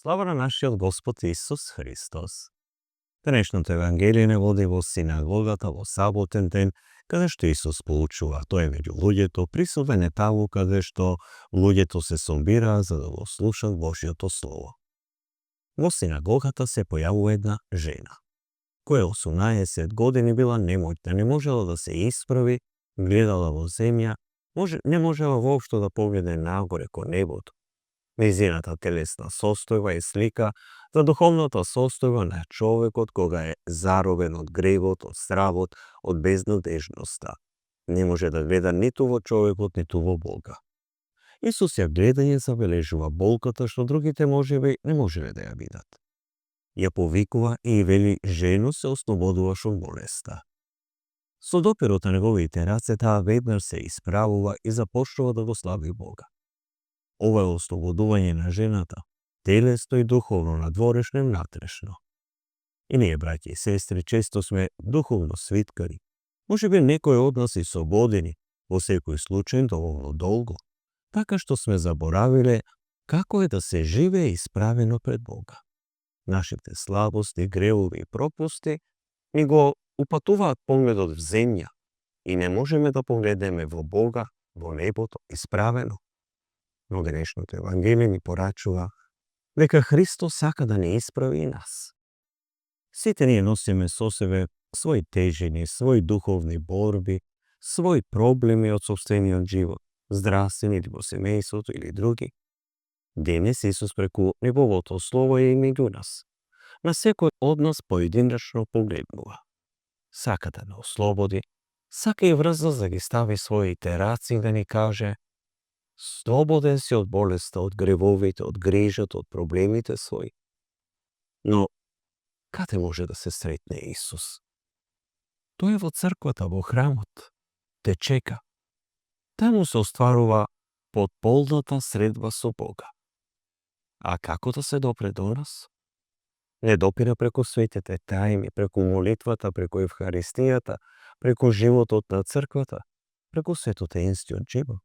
Слава на нашиот Господ Исус Христос. Денешното Евангелие не води во синагогата во саботен ден, каде што Исус поучува. Тој е меѓу луѓето, присутен е таму каде што луѓето се собираа за да го слушат Божјото Слово. Во синагогата се појавува една жена, која 18 години била немоќна, не можела да се исправи, гледала во земја, не можела воопшто да погледне нагоре кон небото. Нејзината телесна состојба е слика за духовната состојба на човекот кога е заробен од гревот, од стравот, од безнадежноста. Не може да гледа ниту во човекот, ниту во Бога. Исус ја гледа и ја забележува болката што другите можеби не можеле да ја видат. Ја повикува и вели: жено, се ослободуваш од болеста. Со допирот на неговите раце таа веднаш се исправува и започнува да го слави Бога. Ова е ослободување на жената, телесно и духовно, надворешно и внатрешно. И ние, браќи и сестри, често сме духовно свиткари. Може би некој од нас и слободени, во секој случај доволно долго, така што сме заборавиле како е да се живее исправено пред Бога. Нашите слабости, гревови и пропусти ни го упатуваат погледот в земја и не можеме да погледнеме во Бога, во небото, исправено. Но денешното Евангелие ни порачува дека Христос сака да не исправи и нас. Сите ние носиме со себе своји тежини, своји духовни борби, своји проблеми од сопствениот живот, здравствени или во семејството или други. Денес Исус преку неговото слово е и меѓу нас. На секој од нас поединечно погледнува. Сака да не ослободи, сака и врз нас да ги стави своите раци и да ни каже: слободен си од болеста, од гревовите, од грижата, од проблемите своји. Но каде може да се сретне Исус? Тој е во црквата, во храмот, те чека. Таму се остварува потполната средба со Бога. А како да се допре до нас? Не допира преку светите тајни, преку молитвата, преку Евхаристијата, преку животот на црквата, преку светотеинскиот живот.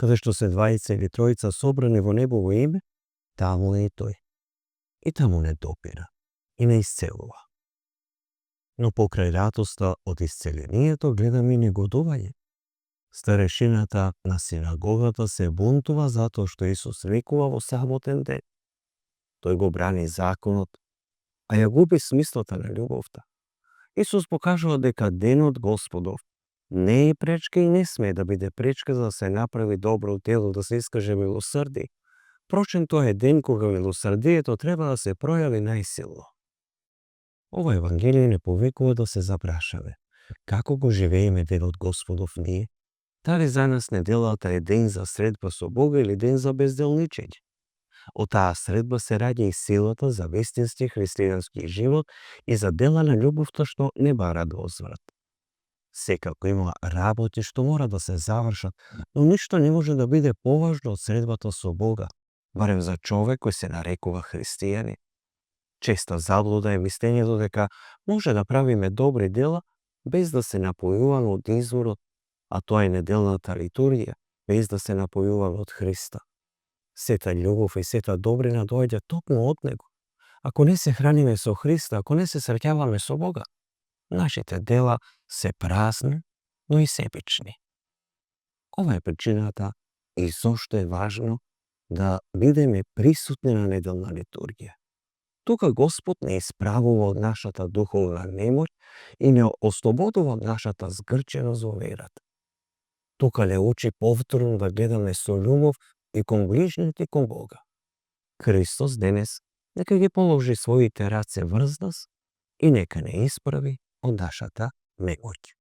Каде што се двајца или тројца собрани во небово име, таму е и тој. И таму не допира и не исцелува. Но покрај радоста од исцелението гледаме и негодување. Старешината на синагогата се бунтува затоа што Исус лекува во саботен ден. Тој го брани законот, а ја губи смислата на љубовта. Исус покажува дека денот Господов не е пречка и не смее да биде пречка за да се направи добро дело, да се искаже милосрдие. Впрочем, тоа е ден кога милосрдието треба да се пројави најсилно. Ова Евангелие не повикува да се запрашаме како го живееме денот Господов ние. Дали за нас неделата е ден за средба со Бога или ден за безделничење? Од таа средба се раѓа и силата за вистински христијански живот и за дела на љубовта што не барат возврат. Секако има работи што мора да се завршат, но ништо не може да биде поважно од средбата со Бога, барем за човек кој се нарекува христијанин. Честа заблуда е мислењето дека може да правиме добри дела без да се напојуваме од изворот, а тоа е неделната литургија, без да се напојуваме од Христа. Сета љубов и сета добрина доаѓа токму од Него. Ако не се храниме со Христа, ако не се среќаваме со Бога, нашите дела се празни, но и себични. Ова е причината и зошто е важно да бидеме присутни на неделна литургија. Тука Господ не исправува од нашата духовна немоќ и не ослободува од нашата згрченост во верата. Тука ле учи повторно да гледаме со љубов и кон ближните и кон Бога. Христос денес нека ги положи своите раце врз нас и нека не исправи од нашата немоќ.